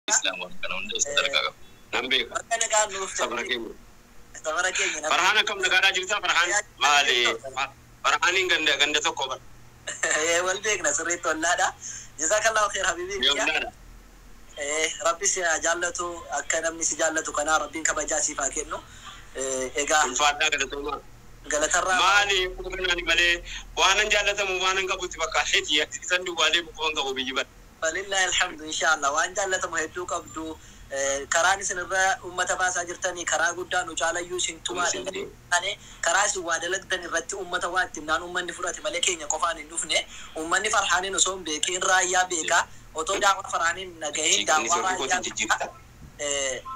Islaamaa kana hunda isa dargaa qaba. Nan beeka. Bakka nagaan nuuf Safara keenya. Safara keenya. Farhaan akkam nagaadhaa jirtaa Farhaan? Maali? Farhaaniin ganda ganda tokko bara. Wal beekna sirriitti wallaadha. Jazakallahu khair habibii kiyya. Yoomdaadha. Rabbi si haa jaallatu, akka namni si jaallatu kanaa Rabbiin kabajaa siif haa kennu. Egaa Ulfaadhaa, galatoomaa. Galatarraa. Maali kanaan malee waanan jaallatamu waanan qabutti fakkaatee isan duwwaalee bukkoo qabu biyyi bara. Walillahi alhamdu, inshallah waan jaallatamu hedduu qabdu. Karaan isin irra ummata baasaa jirtanii karaa guddaa, nu caalayyuu isin tumaa karaa isin waa dalagdan irratti ummata waa ittiin naan ummanni fudhate malee keenya qofaan hin dhufne. Ummanni Farhaaniin osoo hin beekin Raayyaa beekaa, otoo daawwa Farhaaniin nagahin daawwaa Raayyaa beekaa.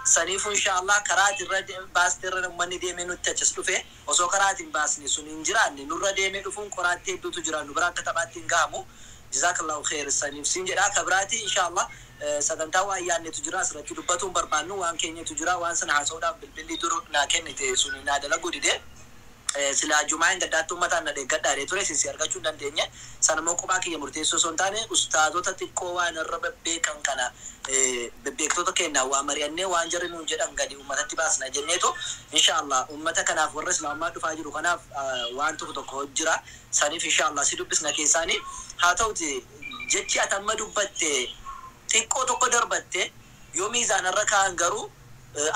Saniifuu inshallah karaa ati irra baaste irra ummanni deemee nutti achas dhufe. Osoo karaa ati hin baasne sun hin jiraanne nurra deemee dhufuun qoraattii hedduutu jira, nu bira akka taphaatti hin gahamu. Jazakallahu khair saniif siin jedha. Kabiraati inshallah sagantaa waan yaadnetu jira, asirratti dubbatuun barbaannu waan keenyatu jira. Waan sana haasa'uudhaaf bilbilli dur naa kennite sun naa dalaguu dide. Silaa jumaa hin gaddaatti uummataan na deeggadhaadhee ture, isin argachuu hin dandeenye. Sanammoo kophaa kiyya murteessoo osoo hin taane ustaazota xiqqoo waan irra bebbeekan kana bebbeektota kennaa waa mari'annee waan jarri nuun jedhan gadi uummatatti baasna jenneetu inshallah uummata kanaaf, warra islaamummaa dhufaa jiru kanaaf waan tokko tokko jira. Saniif inshallah si dubbisna keessaanii. Haa ta'uti, jechi ati amma dubbatte xiqqoo tokko darbatte yoo miizaanarra kaa'an garuu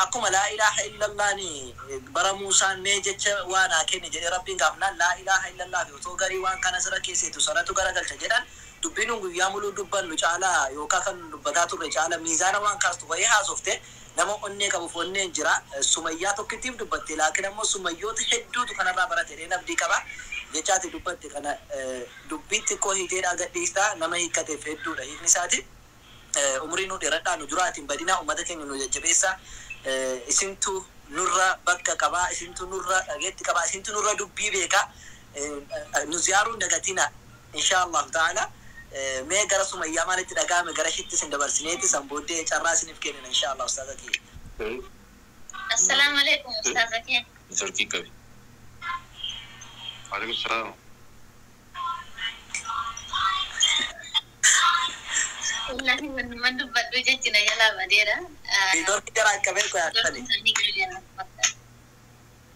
akkuma laa ilaaha illallaani bara Muusaan mee jecha waa naa kenne jedhee Rabbiin gaafnaan laa ilaaha illallaa fi otoo garii waan kana sirra keesseetu sanatu garagalcha jedhan. Dubbiin nun guyyaa muluu dubbannu caalaa yookaan kan dubbataa turre caala miizaana waan kaastu wayii haasofte. Nama onnee qabuuf onneen jira. Sumayyaa tokkittiif dubbatte, laakiin ammoo sumayyoota hedduutu kanarraa barate dheen abdii qaba. Jechaati dubbatte kana dubbii xiqqoo hiiteedhaa gadhiistaa nama hiikkateef hedduudha hiikni isaati. Umurii nu dheeradhaa, nu duraatiin badinaa, uummata keenya nu jajjabeessa. Isintu nurra bakka qabaa, isintu nurra dhageetti qabaa, isintu nurra dubbii beekaa. Nu ziyaaruun dagatina insha Allahu ta'ala. Mee gara Sumayyaa maalitti dhaga'ame gara ishitti isin dabarsineeti san booddee carraa isiniif kennina insha Allah, ustaaza kiyya. Assalaamu alaikum, ustaaza keenya. Turkii qabi. Waalaikum salaam. Wallahi wanumaan dubbadhu jechi na jalaa badeera. Dorki jaraa qabee koo yaadani.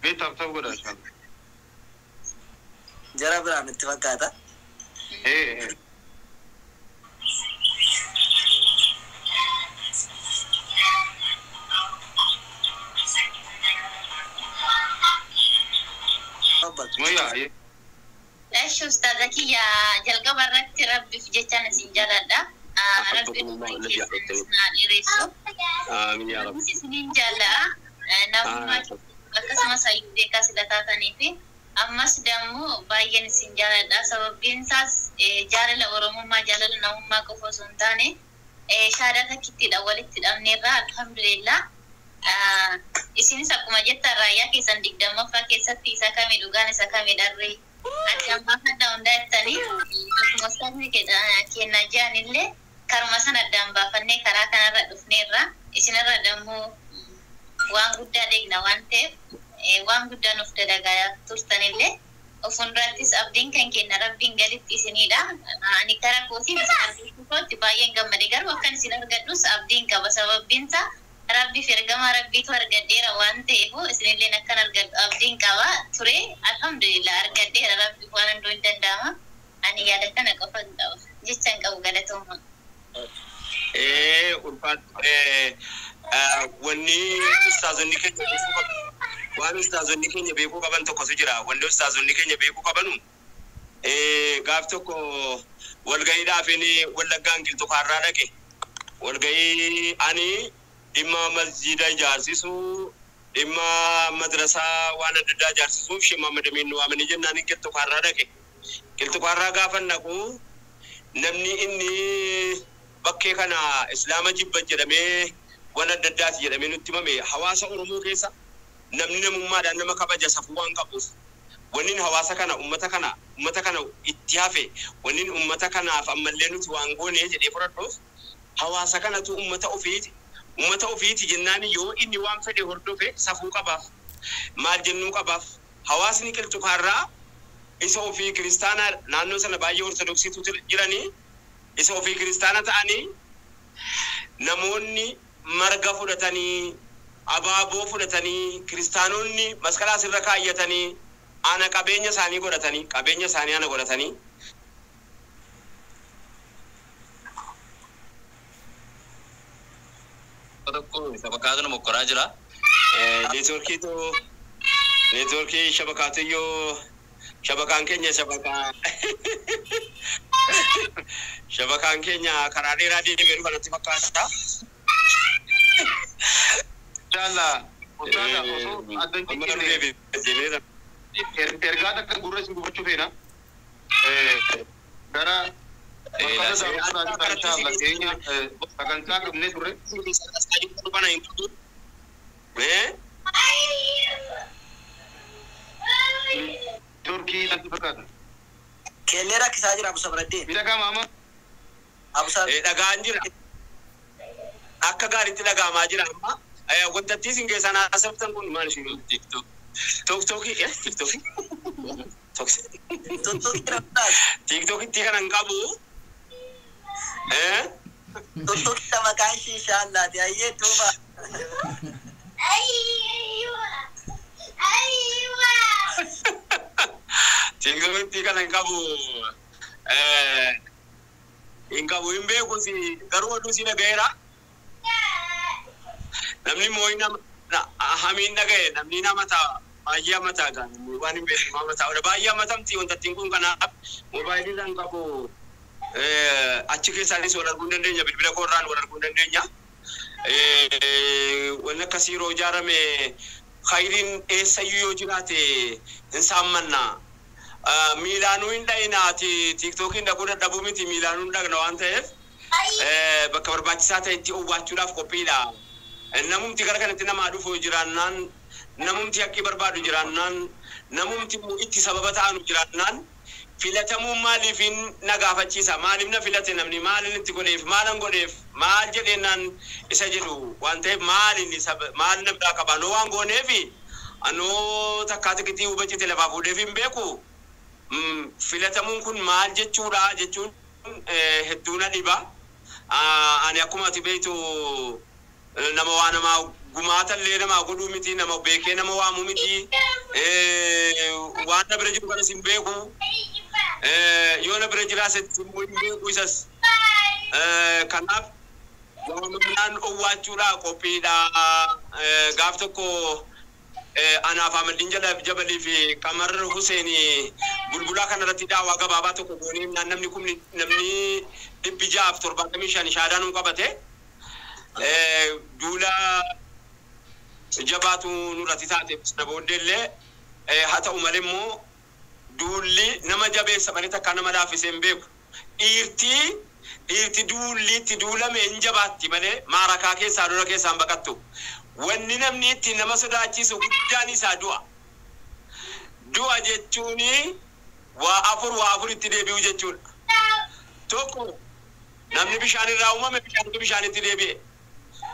Mee tap tap godha inshallah. Jara biraan itti fakkaata. Eh. Sumayyaa. Eshi, ustaaza kiyya, jalqaba irratti Rabbiif jechaan isin jaaladha. Rabbi umurii keessanis naa dheeressu. Amiin yaa Rabbi. Anis isiniin jaalla'a. Namummaa akkasumas hayyuu beekaa sila taatanii fi ammas dammoo baay'een isin jaaladha. Sababbiin isaas jaalala Oromummaa, jaalala namummaa qofa osoo hin taane shaadaa takkittiidha walitti hidhamneerra, alhamdulillah. Isinis akkuma jettan raayyaa keessan 20ffaa keessatti isa kami dhugaan isa kami dharree addaan baafadha hundaa jettanii, akkuma ustaazni kenna ji'anillee karuma sana addaan baafannee karaa kanarra dhufneerra. Isinirra dammoo waan guddaa deegna waan ta'eef waan guddaa nuuf dalagaa turtanillee of fuuldurattis abdiin kan kenna Rabbiin galitti isinidha. Ani karaa kootiin isin argachuu kootti baay'een gammade, garuu akkan isin argadhus abdiin qaba, sababbiin isaa Rabbiif ergama Rabbiitu argadheera waan ta'eef isinilleen akkan argadhu abdiin qaba ture. Alhamdulillah, argadheera. Rabbiif waan hunduu hin danda'ama. Ani yaada kana qofa hin qaba, jecha hin qabu, galatooma. Ulfaat, wanni ustaazonni keenya beekuu qaban, waan ustaazonni keenya beekuu qaban tokkotu jira. Wanni ustaazonni keenya beekuu qabanu, gaaf tokko walga'iidhaaf inni Wallaggaan Qilxukaarraa dhaqe. Walga'ii ani dhimma masjiida ijaarsisuu, dhimma madrasaa waan adda addaa ijaarsisuuf Sheekh Muhammad Amiin nu waamanii jennaan Qilxukaarraa dhaqe. Qilxukaarraa gaafa naqu namni inni bakkee kana islaama jibba jedhamee waan adda addaati jedhamee nutti himame, hawaasa Oromoo keessa namni namummaadhaan nama kabaja safuu waan qabuuf, wanni hawaasa kana ummata kana itti hafe, wanni ummata kanaaf ammallee nuti waan goone jedhee fudhadhuuf, hawaasa kanatu ummata ofiiti. Ummata ofiiti jennaan yoo inni waan fedhe hordofe safuu qabaaf, maal jennuu qabaaf. Hawaasni Qilxukaarraa isa ofii kiristaana, naannoo sana baay'ee ortodoksiitu jiranii, isa ofii kiristaana ta'anii Namoonni marga fudhatanii, abaaboo fudhatanii, kiristaanonni masqalaa asirra kaayyatanii, ana qabeenya isaanii godhatanii, qabeenya isaanii ana godhatanii. Tokko shabakaatu mokkoraa jira. Neetworkiitu neetworkii shabakaatiyyoo shabakaan keenya shabakaan keenya karaa dheeraa deemee dhufa natti fakkaata. Inshallah. Ustaaza osoo adda hin Amma cinne deebi'eera. Ergaa takka gurra isin gubachuu feena. Gara bakka daaraa inshallah keenya sagantaa qabnee turre. Turkii natti fakkaata. Keellee rakkisaa jira Abu Sabraddeen. Miidhagaa maama. Abu Sabraddeen. Dhagaan jira. Akka gaariitti dhagaamaa jira amma. Wantattii isin keessaan haasoftan kun maal isin TikTok. Tiktokii tiktokii. Tuttuqii rabbaas. Tiktokitti kanan qabu. Tuttuqii maqaan ishii inshaallaati. Ayyee duuba. Tiktokitti kanan qabu. Hin qabu hin beeku si garuu oduu si dhaga'eera. Namni immoo hamiin dhaga'e namni nama ta'a. Baay'ee amataa gaa waan hin beekne amataa baay'ee amatamti wantattiin kun kanaaf moobaayilii isaan qabu achi keessaanis wal arguu hin dandeenya bilbila koorraan wal arguu hin dandeenya. Wanni akkasii yeroo ijaarame khayriin eessayyuu yoo jiraate hin saammanna. Miilaanuu hin dhayinaati tiiktookiin dhaquu dadhabuu miti miilaanuu hin dhaqna waan ta'eef bakka barbaachisaa ta'etti owwaachuudhaaf qophiidha. Namumti gara kanatti namaa dhufu jiraannaan namumti haqqii barbaadu jiraannaan namumti itti sababa ta'anu jiraannaan filatamuun maaliifin na gaafachiisa maaliif na filate namni maalin itti godheef maalan godheef maal jedheenaan isa jedhu waan ta'eef maalin maal na biraa qaba anoo waan gooneefi anoo takkaa tikitii hubachite lafaa fuudheef hin beeku filatamuun kun maal jechuudha jechuun hedduu na dhiba. Ani akkuma ati beektu nama waa namaa gumaatallee namaa godhuu miti nama beekee nama waamuu miti waan na bira jiru kanas hin beeku yoo na bira jiraas immoo hin beeku isas kanaaf waamamnaan owwaachuudha qophiidha gaaf tokko anaaf Ahmadiin Jabalii fi Qamar Hussein bulbulaa kanarratti daawaa gabaabaa tokko goonee namni kumni namni 675 shaadaa nuu qabate duula jabaatu nurratti taate sana booddeellee haa ta'u malee immoo duulli nama jabeessa malee takkaa nama laaffisee hin beeku. Dhiirti duulli itti duulame hin jabaatti malee maarakaa keessaa lola keessaa hin baqattu. Wanni namni itti nama sodaachisu guddaan isaa du'a. Du'a jechuun waa afur itti deebi'u jechuudha. Tokko namni bishaan irraa uumame bishaantu bishaanitti deebi'e.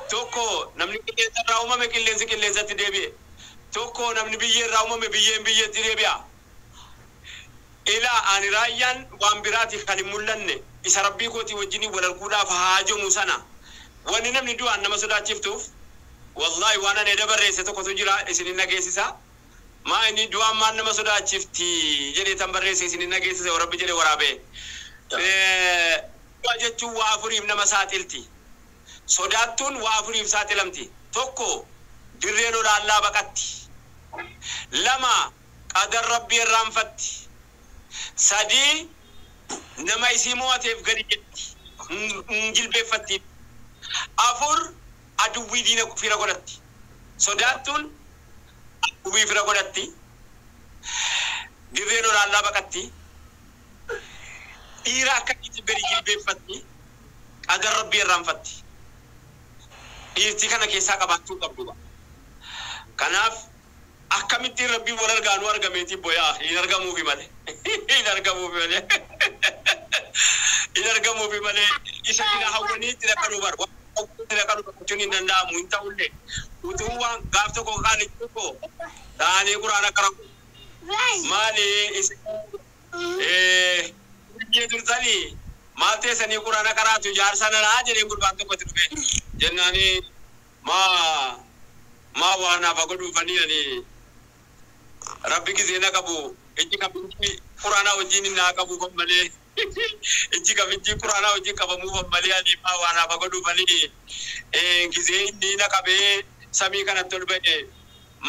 Tokko namni qilleensa irraa uumame qilleensi qilleensatti deebi'e. Tokko namni biyyee irraa uumame biyyeen biyyeetti deebi'a. Ilaa ani raayyaan waan biraatiif kan hin mul'anne isa rabbii kootii wajjin wal arguudhaaf haajomu sana. Wanni namni du'aan nama sodaachiftuuf wallahi waan ani dabarreesse tokkotu jira isin hin dhageessisa. Maa inni du'aan maal nama sodaachifti jedhee tan barreesse isin hin dhageessisa rabbi jedhee waraabee. Du'a jechuun waa afuriif nama saaxilti. Sodaattuun waa afuriif saaxilamti. Tokko dirree lolaallaa baqatti. Lama qadar rabbii irraanfatti. Sadii nama isii mo'ateef gadi jetti. Hin jilbeeffatti. Afur aduwwii diina fira godhatti. Sodaattuun aduwwii fira godhatti. Dirree lolaallaa baqatti. Dhiira akkamitti gadi jilbeeffatti. Qadar rabbii irraanfatti. Dhiirti kana keessaa qabaachuu qabdu. Kanaaf akkamittiin rabbiin wal argaanuu argameeti boyaa hin argamuufi malee. Hin argamuufi malee. Hin argamuufi malee isa dina hawwanii itti dhaqanuu bar. Itti dhaqanuu jechuun hin danda'amu hin ta'ullee. Utuu waan gaaf tokko qaali tokko ta'anii quraana qaramu. Maali isa biyyee turtanii maal teessanii quraana qaraatu jaarsa nanaa jedhee gurbaan tokko itti dhufe. Jennaani maa maa waa naaf godhuufanii ani rabbi gisee na qabu ijji qabinchi quraanaa wajjin naa qabu malee ijji qabinchi quraanaa wajjin qabamuuf malee ani maa waa naaf godhuufanii gisee inni na qabee samii kanatti ol ba'e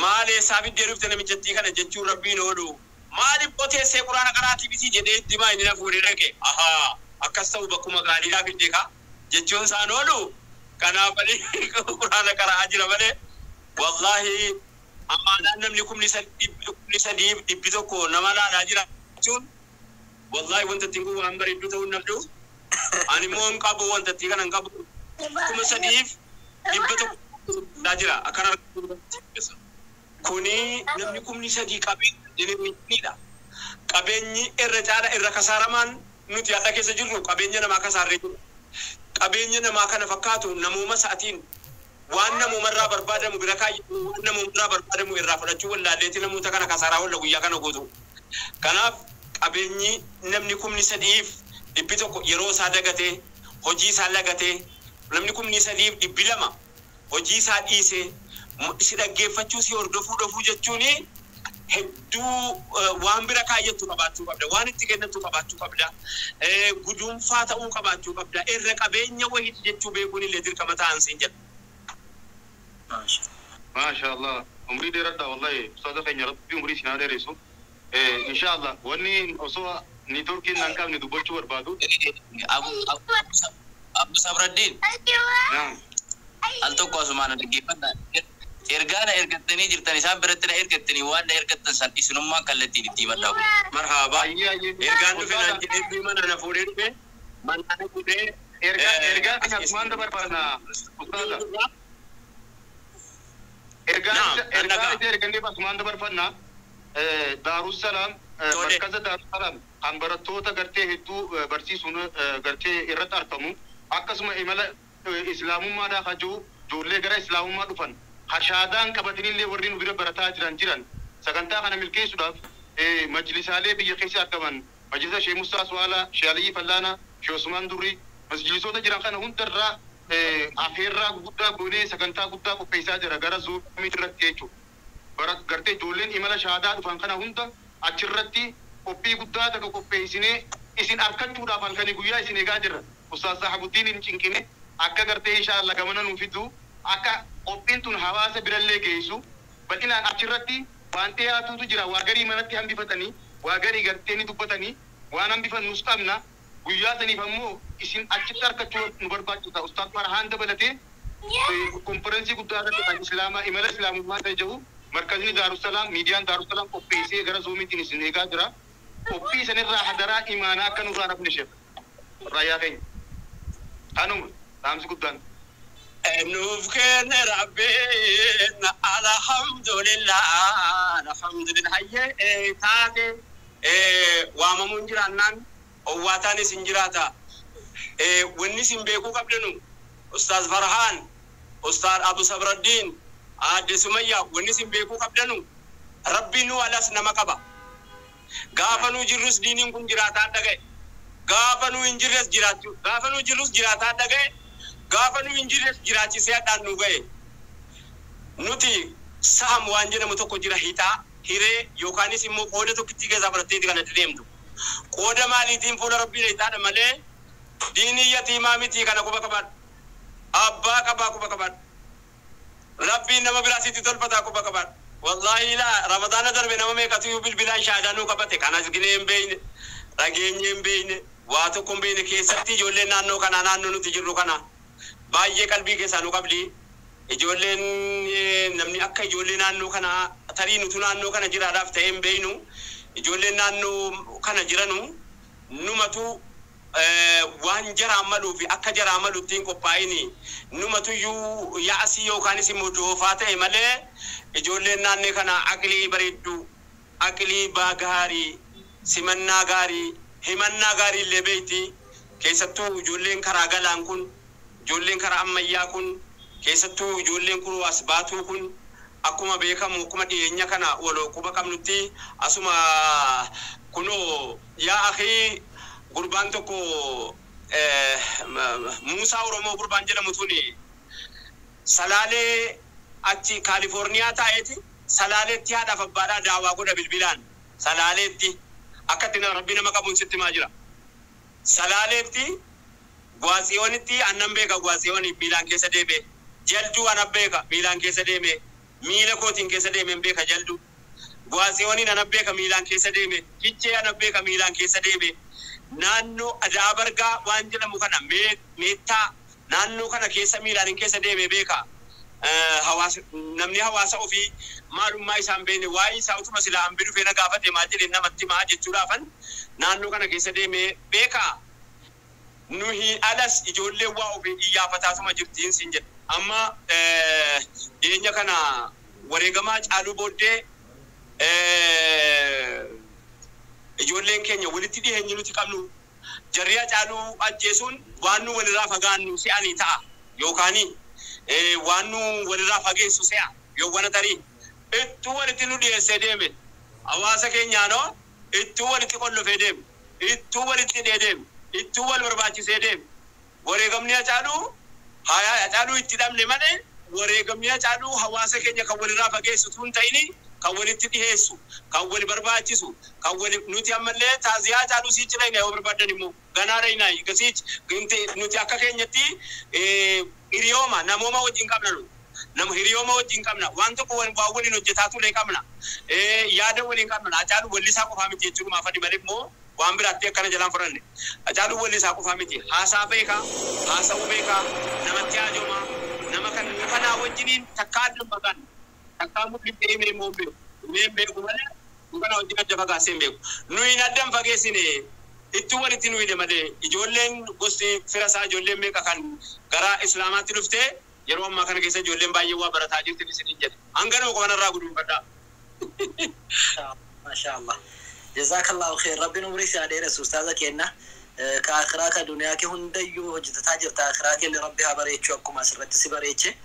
maalee isaa fiddee dhufte namichattii kana jechuun rabbiin oolu maaliif qoteessee quraana qaraatii miti jedhee itti maa inni na fuudhee dhaqe ahaa akkas ta'u bakkuma gaariidhaa fidde ka jechuun isaan oolu kanaaf ani quraana qara'aa jira malee wallaahi amaanaan namni 3100 nama laalaa jira jechuun wallaahi wanta ittiin kun waan bareedduu ta'uu hin dhabdu ani immoo hin qabu wanta ittiin kana hin qabu 3100 jira akkana kuni namni 3000 qabeenyidha. Qabeenyi irra caala irra kasaaramaan nuti haadha keessa jirru qabeenya namaa kasaarree jiru. Qabeenya namaa kana fakkaatu namooma sa'atiin waan namoomarraa barbaadamu bira kaayyatu waan namoomarraa barbaadamu irraa fudhachuu wallaalleeti namoota kana kasaaraa walla guyyaa kana guutu. Kanaaf qabeenyi namni 3100 yeroo isaa dagatee hojii isaa lagatee namni 3200 hojii isaa dhiisee si dhaggeeffachuu si hordofuu dhofuu jechuuni hedduu waan bira kaayyattu qabaachuu qabda waan itti kennattu qabaachuu qabda guduunfaa ta'uu qabaachuu qabda irra qabeenya wahiiti jechuu beekuun illee dirqama ta'an siin jedha. Maasha Allah umrii dheeradha wallahi ustaaza keenya rabbi umrii isin haa dheeressu. Insha Allah wanni osoo niitoorkiin hin qabne dubbachuu barbaadu. Abu Sabraddiin. Al tokko asumaan dhaggeeffadha. Ergaa na ergattanii jirtan isaan biratti na ergattanii waan na ergattan san isinummaan kallattiin itti himadhaa. Marhaabaa. Ergaan dhufe naan jedhee mana na fuudhee dhufe mana na fuudhee. Ergaa kana asumaan dabarfanna ustaaza. Ergaa isa ergannee asumaan dabarfanna Daarussalaam markaza Daarussalaam kan barattoota gartee hedduu barsiisuun gartee irratti argamu akkasuma imala islaamummaadhaa hajuu ijoollee gara islaamummaa dhufan hashaadaan qabatinillee warri nu bira barataa jiran sagantaa kana milkeessuudhaaf majlisaalee biyya keessa argaman majlisa Sheekh Musaa Suwaalaa, Sheekh Aliyyi Fallaanaa, Sheekh Usmaan Durrii majlisoota jiran kana hundarraa afeerraa guddaa goonee sagantaa guddaa qopheessaa jira gara zuumii irratti jechuudha. Gartee ijoolleen imala shahaadaa dhufan kana hunda achirratti qophii guddaa takka qopheessinee isin argachuudhaaf halkanii guyyaa isin eegaa jirra. Ustaaz Sahabuddiin hin cinqine akka gartee insha Allah gamana nuu fidu akka qophiin tun hawaasa birallee geessu bal'inaan achirratti waan dhiyaatutu jira waa garii manatti hambifatanii waa garii gartee ni dubbatanii waan hambifannus qabna guyyaa saniif ammoo isin achitti argachuu nu barbaachisa. Ustaaz Farhaan dabalatee konferensii guddaa irratti kan islaamaa imala islaamummaa ta'e jiru markazni Daarussalaam miidiyaan Daarussalaam qopheessee gara zoomiitiin isin eegaa jira. Qophii sanirraa hadaraa imaanaa akka nurraa nafni sheekh raayyaa keenya. Kanuma dhaamsi guddaan. Nuuf kenne rabbiin alhamdulillah alhamdulillah hayyee taate waamamuun jiraannaan owwaataanis hin jiraata. Wanni isin beekuu qabdanu Ustaaz Farhaan, Ustaaz Abu Sabraddiin, Aadde Sumayyaa wanni isin beekuu qabdanu rabbiin nu alas nama qaba. Gaafa nu jirrus diiniin kun jiraataa dhaga'e. Gaafa nu hin jirres jiraachuu gaafa nu jirrus jiraataa dhaga'e. Gaafa nu hin jirres jiraachisee hadhaan nu ga'e. Nuti saham waan jedhamu tokko jira hixaa hiree yookaanis immoo qooda tokkittii keessaa fudhatteeti kan ati deemtu. Qooda maaliitiin fuula rabbii hixaadha malee diinii yatiimaa miti kana quba qabaadhu. Abbaa qabaa quba qabaadhu. Rabbiin nama biraa sitti tolfataa quba qabaadhu. Wallaahi laa Ramadaana darbe nama meeqatu bilbilaan shaadaa nuu qabate kan arginee hin beekne dhageenyee hin beekne waa tokko hin beekne keessatti ijoolleen naannoo kanaa naannoo nuti jirru kana baay'ee qalbii keessaa nu qabdi. Ijoolleen namni akka ijoollee naannoo kanaa tarii nutu naannoo kana jiraadhaaf ta'ee hin beeknu ijoolleen naannoo kana jiranu numatu waan jaraa maluu fi akka jaraa malutti hin qophaa'ini numatuyyuu yaa'asii yookaanis immoo doofaa ta'e malee ijoolleen naannoo kana aqlii bareedduu aqlii gaarii simannaa gaarii himannaa gaarii illee beekti keessattuu ijoolleen karaa galaan kun ijoolleen karaa ammayyaa kun keessattuu ijoolleen kun as baatuu kun akkuma beekamu akkuma dhiyeenya kana wal quba qabnutti asuma kunoo yaa akii gurbaan tokko Muusaa Oromoo gurbaan jedhamu tuni Salaalee achi Kaalifoorniyaa taa'eeti Salaaleetti haadhaaf abbaadhaa daawaa godha bilbilaan. Salaaleetti akkatti rabbi nama qabuun sitti himaa jira. Salaaleetti Gwaasiyoonitti annan beeka Gwaasiyooni miilaan keessa deeme. Jalduu anan beeka miilaan keessa deeme. Miila kootiin keessa deemeen beeka jalduu. Gwaasiyooniin anan beeka miilaan keessa deeme. Fichee anan beeka miilaan keessa deeme. Naannoo Adaa Bargaa waan jedhamu kana meettaa naannoo kana keessa miilaan hin keessa deeme beeka. Hawaasa namni hawaasa ofii maalummaa isaan beekne waa'ee isaa utuma silaa hambi dhufee na gaafate maal jedhee namatti maa jechuudhaafan naannoo kana keessa deeme beeka. Nuhi alas ijoollee waa ofii iyyaafataatuma jirtiin siin jedha. Amma dhiyeenya kana wareegamaa caaluu booddee ijoolleen keenya walitti dhiyeenyi nuti qabnu jarriyaa caaluu ajjeesuun waan nu walirraa fagaannu se'anii ta'a yookaan waan nu walirraa fageessu se'a yookaan tarii ittuu walitti nu dhiyeessee deeme hawaasa keenyaanoo ittuu walitti qollofee deeme ittuu walitti hidhee deeme ittuu wal barbaachisee deeme wareegamni Hacaaluu hayaa Hacaaluu itti dhabne malee wareegamni Hacaaluu hawaasa keenya kan walirraa fageessu tun ta'ini kan walitti dhiheessu kan wal barbaachisu kan wal nuti ammallee taaziyaa Hacaaluu siichi dhayna yoo barbaadan immoo ganaa dhaynaa gasiich nuti akka keenyatti hiriyooma namooma wajjin qabna nu nama hiriyooma wajjin qabna waan tokko waan waliin hojjetaa ture qabna yaada waliin qabna Hacaaluu wallisaa qofaa miti jechuudha afani malee immoo waan biraatti akkana jalaan fudhanne Hacaaluu wallisaa qofaa miti haasaa beekaa haasa'uu beekaa namatti haajoomaa nama kan kanaa wajjiniin takkaa adda bagaan takkaa mul'ifee himee immoo beeku himee beeku malee nu kana wajjin adda fagaasee hin beeku nuyi adda hin fageessine itti walitti nu hidhe malee ijoolleen gosti fira isaa ijoolleen meeqa kan gara islaamaatti dhuftee yeroo ammaa kana keessa ijoolleen baay'ee waa barataa jirti isiniin jedhe hanganuma qofa narraa guduunfadhaa. Maashaallah. Jazakallahu khair. Rabbiin umrii si haa dheeressu ustaaza keenya. Ka akhiraa ka duniyaa kee hundayyuu hojjetataa jirta. Akhiraa kee rabbi haa bareechu akkuma asirratti si bareeche.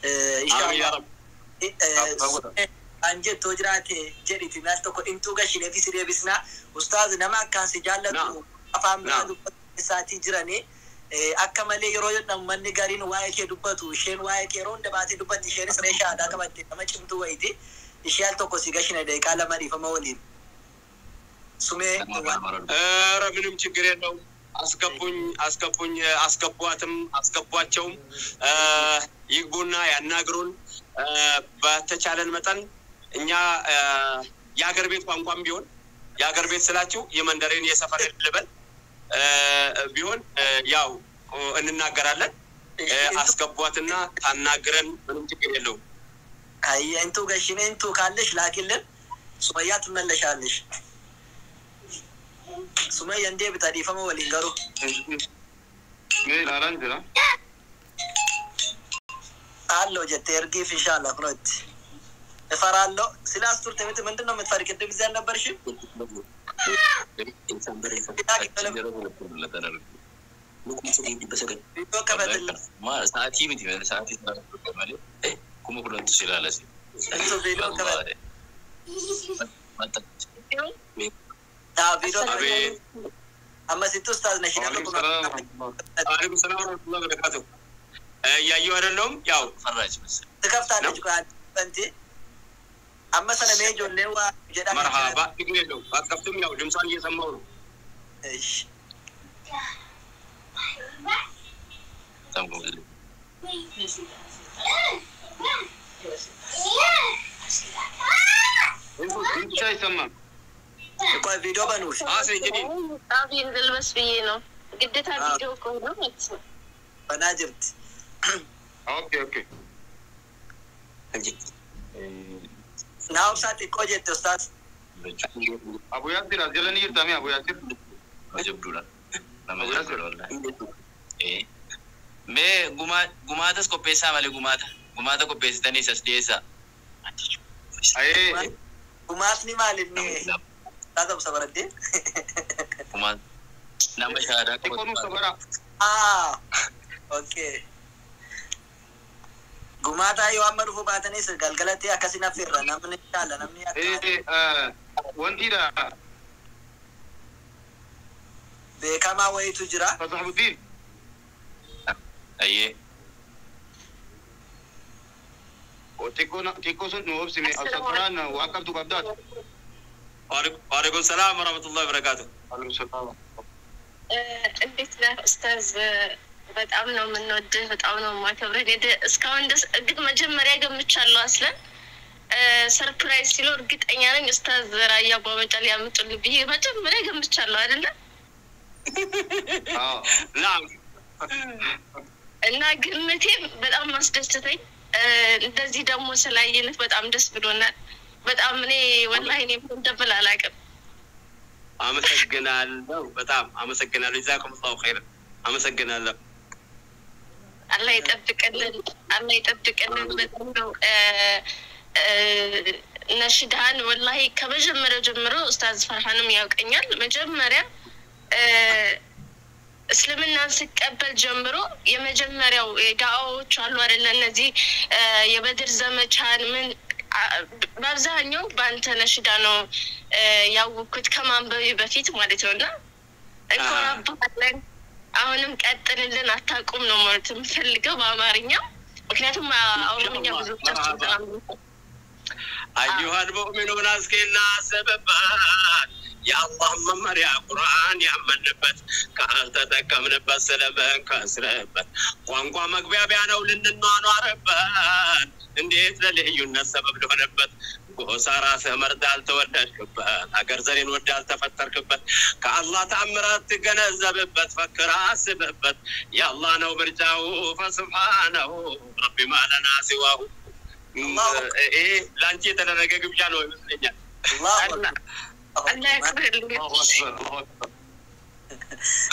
Amiin yaa Rabbi. An jettoo jiraate jedhiti maal tokko dhimtuu gashinee fi si deebisnaa. Ustaaz nama akkaan si jaallatu afaan biraa dubbatu isaatii jiranii akka malee yeroo namni gariin waa'ee kee dubbatu isheen waa'ee kee yeroo hunda baatee dubbatti isheenis reeshaa aadaa qabatte nama cimtuu wayiiti. Ishee al tokko si gashina daqiiqaa lama dhiifama waliin. Sumee ኧረ ምንም ችግር የለውም። አስገቡኝ አስገቡኝ አስገቧትም አስገቧቸውም ይግቡና ያናግሩን። በተቻለን መጠን እኛ የሀገር ቤት ቋንቋም ቢሆን የሀገር ቤት ስላችሁ የመንደሬን የሰፈሬን ልበል ቢሆን ያው እንናገራለን። አስገቧትና ታናግረን ምንም ችግር የለውም። አይ እንቱ ገሽኔ እንቱ ካለሽ ላኪልን። ሱመያ ትመለሻለሽ። ሱመያ እንዴ ብታዲፈመ waliin garuu Mee ilaalaan jira. አለው jette ergiif inshallah kunotti እፈራለሁ ስላስ turte miti ምንድን ነው የምትፈሪ? ቅድም እዚህ አልነበርሽም? ቪዲዮ ከፈትልህ Sa'aatii miti sa'aatii malee 10,000 si ilaala si. እንቱ ቪዲዮ ከፈት ቪዲዮ አቤት አመሲቱ ኡስታዝ ነሽ Waalaikum salaam warahmatullah. አለይኩም ሰላም ወረህመቱላሂ ወበረካቱ። እያየሁ አይደለሁም ያው ፈራች መሰለኝ። ትከፍታለች። ቆይ አንቺ በንቲ አመሰለ ሜጆ ሌዋ jedhan መርሃባ ችግር የለውም። ባትከፍትም ያው ድምጿን እየሰማሁ ነው። እሺ በጣም ጎበዝ ልጅ። ድምፅሽ አይሰማም። ቆይ ቪዲዮ በኑሽ አስ እንግዲህ ጣፊን ልልበስ ብዬ ነው። ግዴታ ቪዲዮ ከሆነ ማለት ነው። በና ጅርት ኦኬ ኦኬ። ናውሳ xiqqoo jette ኡስታዝ Abu Yaasir as jala ni jirtami Abu Yaasir. Nama jabduudha. Nama jabduudha wallahi. Mee gumaatas qopheessaa malee gumaata qopheessitanii as dhiyeessaa. Ayee Gumaatni maal inni ኡስታዝ obsa baradde Gumaata nama shahaadaa xiqqoo nuuf sabara. Okay Gumaata yoo amma dhufu baatanis galgalatti akkasin affeerra namni jaalla namni akka Wantiidha beekamaa wayitu jira. Fasahuddin. Ayyee. Xiqqoo sun nu obsime Absafaraan waan qabdu qabdaati. Waalaikum salaam warahmatullahi wabarakatuh. Waalaikum salaam. እንዴት ነህ ኡስታዝ? በጣም ነው የምንወድህ፣ በጣም ነው የማከብርህ። እኔ እስካሁን ድረስ እርግጥ መጀመሪያ ገምቻለሁ አስለን surprise ሲሉ እርግጠኛ ነኝ ኡስታዝ ራያ አባ መጫ ሊያመጡልኝ ብዬ መጀመሪያ ገምቻለሁ አይደለ? አዎ። ናም። እና ግምቴ በጣም አስደስተኝ። እንደዚህ ደግሞ ስላየንህ በጣም ደስ ብሎናል። በጣም እኔ ወላሂ እኔ ምን እንደምል አላውቅም። አመሰግናለሁ፣ በጣም አመሰግናለሁ። ጀዛኩም ላሁ ኸይረን። አመሰግናለሁ። አላህ ይጠብቅልን፣ አላህ ይጠብቅልን። በጣም ነው ነሽዳህን ወላሂ ከመጀመሪያው ጀምሮ ኡስታዝ ፈርሃንም ያውቀኛል። መጀመሪያ እስልምናን ስቀበል ጀምሮ የመጀመሪያው ዳዋዎች አሉ አይደለ? እነዚህ የበድር ዘመቻን ምን በአብዛኛው በአንተ ነሽዳ ነው ያወቅኩት ከማንበቤ በፊት ማለት ነው። እና እንኮራብሃለን። አሁንም ቀጥልልን፣ አታቁም ነው ማለት የምፈልገው በአማርኛ፣ ምክንያቱም ኦሮምኛ ብዙዎቻችን በጣም አዩሃል ሙእሚኑን እስኪ እናስብበት፣ የአላህ መመሪያ ቁርአን ያመንበት፣ ካልተጠቀምንበት ስለምንከስርበት፣ ቋንቋ መግባቢያ ነው ልንኗኗርበት፣ እንዴት ለልዩነት ሰበብ ልሆነበት? ጎሳ ራስህ መርጠህ አልተወለድክበት፣ ሀገር ዘሬን ወደህ አልተፈጠርክበት፣ ከአላህ ተአምራት ትገነዘብበት፣ ፈክር አስብበት። የአላህ ነው ምርጫው ፈስብሓነሁ ረቢ ማለና ሲዋሁ። ይሄ ለአንቺ የተደረገ ግብዣ ነው ይመስለኛል። አላሁ አክበር። አላህ ያክብርልን። Allahu akbar, Allahu akbar.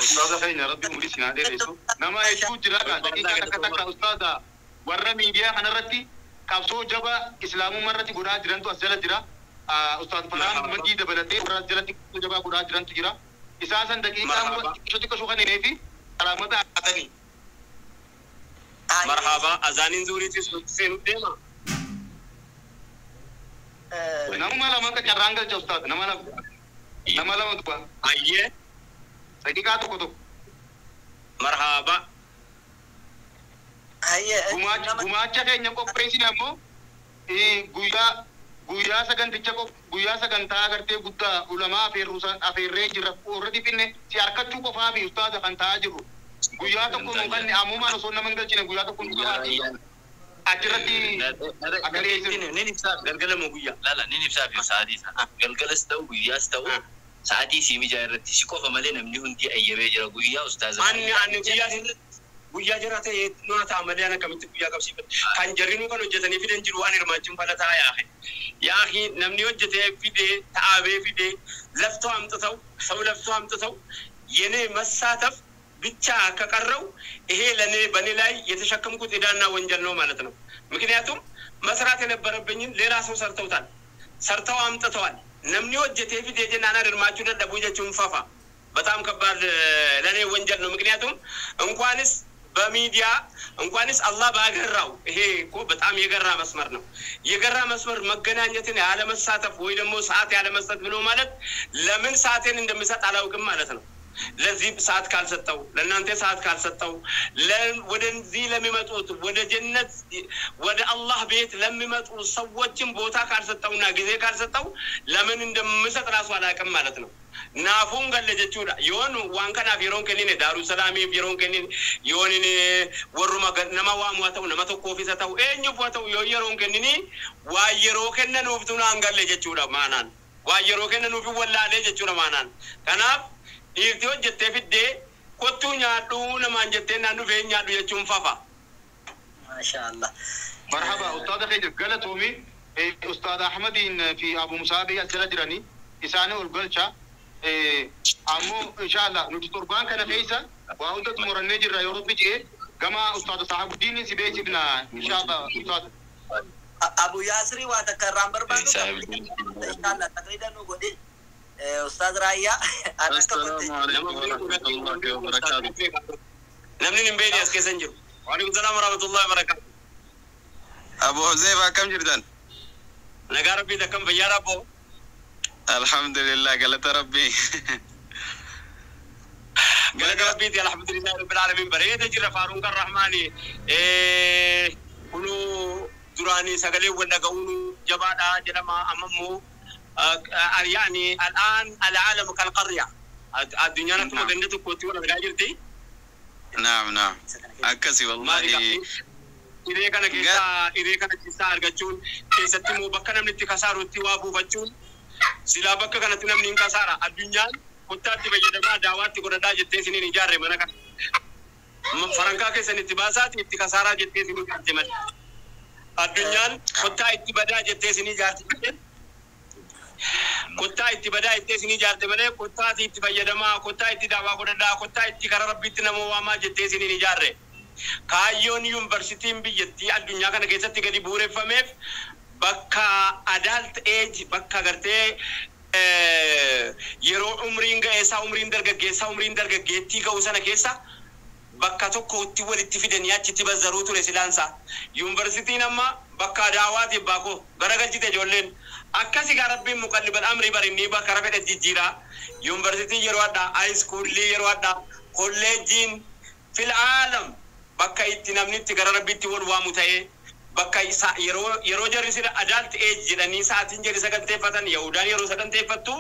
Ustaaza keenya Rabbi umurii isin haa dheeressu. Nama hedduu jira gaa daqiiqaa takka takka ustaaza warra miidiyaa kanarratti qabsoo jabaa islaamummaa irratti godhaa jirantu as jala jira. Ustaaz Farhaan Maddii dabalatee warra as jalatti qabsoo jabaa godhaa jirantu jira. Isaan san daqiiqaa xiqqoo xiqqoo kanneenii fi salaamata haatanii. Marhaba, azaaniin zuuriitis seenu deema. Namuma lama akka carraan galcha ustaaz, nama lama. Nama lama tuqa. Ayyee. Daqiiqaa tokko tokko. Marhaba. Hayyee. Gumaacha keenya qopheessine ammoo guyyaa guyyaa saganticha guyyaa sagantaa agartee guddaa ulamaa afeerree jirra already finne si harkachuu qofaa fi ustaaza kan ta'aa jiru. Guyyaa tokko nu kanne ammumaan osoo nama hin galchine guyyaa tokko nu qabaati. Achirratti akka dhiyeessinu. Nin ibsaaf Galgala moo guyyaa? Lala, nin ibsaaf sa'aatii isaa. Galgalas ta'u guyyaas ta'u sa'aatii sii mijaa irratti si qofa malee namni hundi ayyamee jira guyyaa ustaaza. Anni guyyaa jira ta'e nuna ta'a malee ana akkamitti guyyaa qabsiifadha? Kan jarrinuu kan hojjetanii fidan jiru waan hirmaachuun fala ta'a yaahe. Yaahi, namni hojjetee fidee ta'abee fidee ለፍቶ አምጥተው ሰው ለፍቶ አምጥተው የኔ መሳተፍ ብቻ ከቀረው ይሄ ለኔ በኔ ላይ የተሸከምኩት ዕዳና ወንጀል ነው ማለት ነው። ምክንያቱም መስራት የነበረብኝን ሌላ ሰው ሰርተውታል፣ ሰርተው አምጥተዋል። Namni hojjetee fidee jennaan hirmaachuu dadhabuu jechuun fafa በጣም ከባድ ለእኔ ወንጀል ነው። ምክንያቱም እንኳንስ በሚዲያ እንኳንስ አላህ ባገራው፣ ይሄ እኮ በጣም የገራ መስመር ነው። የገራ መስመር መገናኘትን ያለመሳተፍ ወይ ደግሞ ሰዓት ያለመስጠት ብሎ ማለት ለምን ሰዓቴን እንደምሰጥ አላውቅም ማለት ነው። ለዚህ ሰዓት ካልሰጠው፣ ለእናንተ ሰዓት ካልሰጠው፣ ወደዚህ ለሚመጡት ወደ ጀነት ወደ አላህ ቤት ለሚመጡ ሰዎችን ቦታ ካልሰጠውና ጊዜ ካልሰጠው ለምን እንደምሰጥ ራሱ አላውቅም ማለት ነው። Naafuun galle jechuudha. Yoon waan kanaaf yeroon kennine Daaruu Salaamiif yeroon kennine yoon warruma nama waamu haa ta'u, nama tokkoofis haa ta'u, eenyuuf haa ta'u, yoo yeroon kennini waa yeroo kennanuuftu naan galle jechuudha maanaan. Waa yeroo kennanuuf wallaalee jechuudha maanaan. Kanaaf dhiirti hojjettee fiddee kottuu nyaadhu namaan jettee naan dhufee nyaadhu jechuun fafa. Maashaallah. Marhaba ustaaza keenya galatoomi. Ustaad Ahmadiin fi Abu Musaabii as jala jiranii isaanii ol galcha. Ammoo inshallah nuti torbaan kana keessa waa hunda xumurannee jirra yoo Rabbi jedhe gama ustaada Sahabuddiin si beeksifna inshallah ustaada. Abu Yaasrii waa takka irraan barbaadu inshallah taqriida nu godhi. Ustaaz Raayyaa an akka السلام عليكم ورحمة الله وبركاته. Namni hin beekne as keessa hin jiru. Waalaikum salaam warahmatullahi wabarakatuh. Abu Huzaifa, akkam jirtan? Nagaa Rabbii, akkam fayyaa rabboo? Alhamdulillah, galata Rabbii. Galata Rabbiiti, alhamdulillahi rabbil alamin, bareeda jira faaruun kan rahmaani. Kunuu Duraanii sagalee wal dhaga'uun jabaadha jedhama. Amma immoo yaani al'aan al'aalamu kalqarriya. Addunyaan akkuma ganda tokkotti wal argaa jirti. Naam naam. Akkasi wallahi. Hiree kana keessaa argachuun keessatti immoo bakka namni itti kasaarutti waa buufachuun silaa bakka kanatti namni hin kasaara. Addunyaan kottaatti fayyadamaa daawaatti godhadhaa jettee isiniin ijaarre mana kana. Farankaa keessan itti baasaati itti kasaaraa jettee isinii ijaarte malee. Addunyaan kottaa itti badaa jettee isinii ijaarte malee. Kottaa itti badaa jettee isinii ijaarte malee kottaati itti fayyadamaa kottaa itti daawaa godhadhaa kottaa itti karaa rabbiitti nama waamaa jettee isiniin ijaarre. Kaayyoon yuunivarsiitiin biyyattii addunyaa kana keessatti gadi bu'uureffameef bakka adult age bakka gartee yeroo umriin ga'eessaa umriin dargaggeessaa umriin dargaggeettii ga'u sana keessa bakka tokkotti walitti fidanii achitti bazzaruu ture silaansaa. Yuunivarsiitiin amma bakka daawaatiif baakoo garagalchite ijoolleen akkasi gaa rabbiin muqalliban amrii barinnii bakka rafedha jijjiiraa. Yuunivarsiitiin yeroo addaa haayiskuulii yeroo addaa kolleejjiin fil aalam bakka itti namni itti gara rabbiitti wal waamu ta'ee bakka isa yeroo jarri sila adult age jedhanii sa'aatiin jarri saganteeffatan Yahudaan yeroo saganteeffattu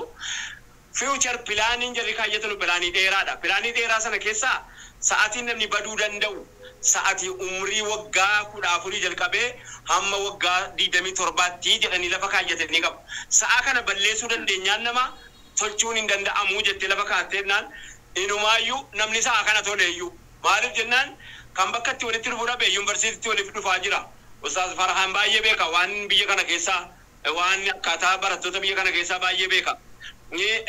future planning jarri kaayyatanu pilaanii dheeraadha. Pilaanii dheeraa sana keessaa sa'aatiin namni baduu danda'u sa'aatii umrii waggaa 14 jalqabee hamma waggaa 27tti jedhanii lafa kaayyatanii qabu. Sa'a kana balleessuu dandeenyaan nama tolchuun hin danda'amu jettee lafa kaatteennaan inumaayyuu namni sa'a kana toleeyyuu maaliif jennaan kan bakka itti walitti dhufu dhabe yuunivarsiitiitti walitti dhufaa jira. Ustaaz Farhaan baay'ee beeka waan biyya kana keessaa waan akkaataa barattoota biyya kana keessaa baay'ee beeka.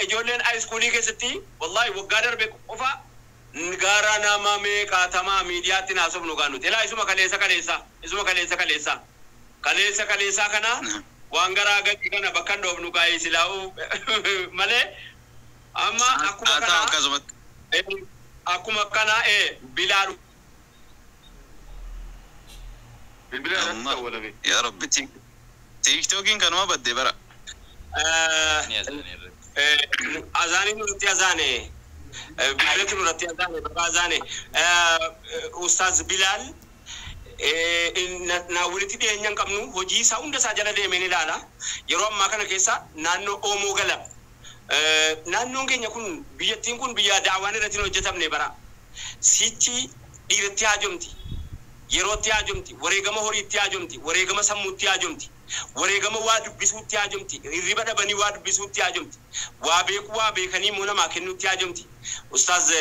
Ijoolleen haayiskuulii keessatti wallaahi waggaa darbe qofa gara nama meeqaatamaa miidiyaatti naasofnu gaanuti. Ilaa isuma kaleessa kaleessa kana waan garaa gadi kana bakka hin dhoofnu gaa'ee silaa'uu malee amma akkuma kana Bilaal Ya Rabbi TikTokin kanuma badde bara. Azaanii nuti azaane bilbilatti nurratti azaane bakka azaane Ustaaz Bilaal na walitti dhiyeenya hin qabnu hojii isaa hunda isaa jala deemee ni ilaala. Yeroo ammaa kana keessa naannoo Oomoo Galab naannoon keenya kun biyyattiin kun biyya daawaan irratti hin hojjetamne bara. Sichi dhiiratti haajomti. Yerootti haajomti, wareegama horiitti haajomti, wareegama sammuutti haajomti, wareegama waa dubbisuutti haajomti, hirriba dhabanii waa dubbisuutti haajomti, waa beekuu waa beekanii immoo namaa kennuutti haajomti. Ustaaz